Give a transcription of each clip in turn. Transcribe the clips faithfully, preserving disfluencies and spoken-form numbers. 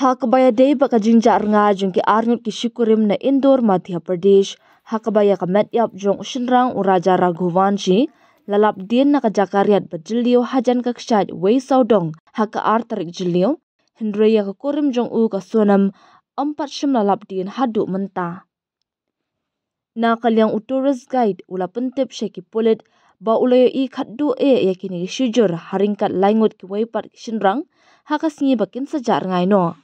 Ha kaba ïadei bad ka jingjah rngai jong ki arngut ki shikurim na Indore, Madhya Pradesh, ha kaba ïa ka met ïap jong u shynrang u Raja Raghuvanshi la lap dien na ka jaka riat ba jylliew hajan ka kshaid wei sawdong ha ka ar tarik Jylliew, hynrei ïa ka kurim jong u ka Sonam ym pat shym la lap dien haduh mynta. Na ka liang u tourist guide u la pyntip sha ki pulit ba u la ïohi khatduh eh ïa kine ki shijur ha ryngkat lai ngut kiwei pat ki shynrang ha ka sngi ba kin sa jah rngai noh.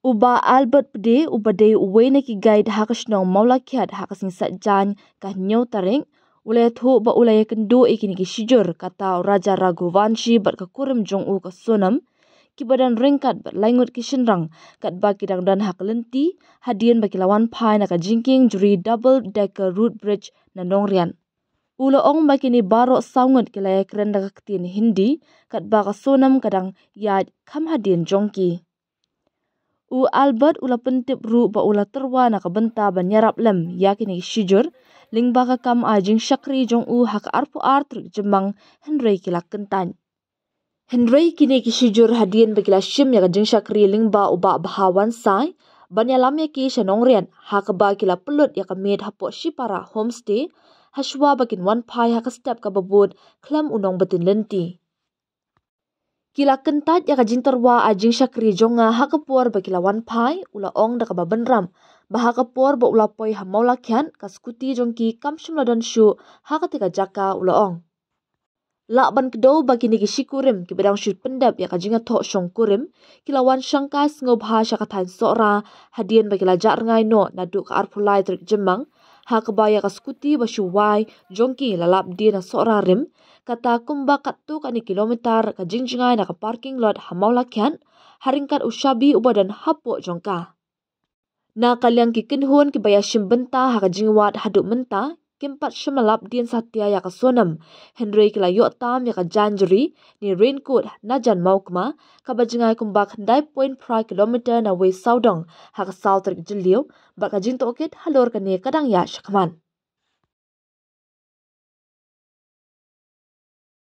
U Bah Albert Pde, uba dei uwei na ki guide ha ka shnong Mawlakhiat, ha ka sngi Saitjaiñ ka hynñiew tarik, u la ïathuh ba u la ïakynduh ïa kine ki shijur, kata u Raja Raghuvanshi bad ka kurim jong u ka Sonam, kiba don ryngkat bad lai ngut ki shynrang, katba ki dang don ha ka lynti hadien ba ki la wan phai na ka jingkieng jri double decker root bridge na Nongriat. U la ong ba kine baroh saw ngut ki la ïakren da ka ktien Hindi, katba ka Sonam ka dang ïaid kham hadien jong ki. U Albert u la pyntip ruh ba u la tyrwa na ka bynta ban ïarap lem ïa kine ki shijur lyngba ka kam ai jingshakri jong u ha ka arphew ar tarik Jymmang, hynrei ki la kyntait. Hynrei kine ki shijur, hadien ba ki la shim ïa ka jingshakri lyngba u Bah Bhawan Sai ban ïalam ïa ki sha Nongriat, ha kaba ki la pynlut ïa ka miet hapoh Shipara Homestay, hashwa ba kin wan phai ha ka step kaba bud khlem u nongbytien lynti. Ki la kyntait ïa ka jingtyrwa ai jingshakri jong nga ha ka por ba ki la wan phai, u la ong da kaba bynrap ba ha ka por ba u la poi ha Mawlakhiat, ka skuti jong ki kam shym la don shuh ha kata ka jaka, u la ong. Lah ban kdew ba kine ki shikurim kiba dang shu pyndep ïa ka jingïathoh shongkurim ki la wan shangkai sngewbha sha ka thaiñ Sohra, hadien ba ki la jah rngai noh naduh ka arphew lai tarik Jymmang, ha kaba ïa ka skuti ba shu wai jong ki la lap dien na Sohra rim, kata kumba katto katne kilometer ka jingjngai na ka parking lot ha Mawlakhiat, ha ryngkat u shabi uba don hapoh jong ka. Na ka liang ki kynhun kiba ïashim bynta ha ka jingwad, haduh mynta kim pat shym la lap dien satia ïa ka Sonam, hynrei ki la ïoh tam ïa ka jaiñ jri ne raincoat na jan Mawkma, kaba jngai kumba khyndai point phra kilometer na wei sawdong ha ka saw tarik Jylliew, bad ka jingtohkit halor kane ka dang ïaid shakhmat.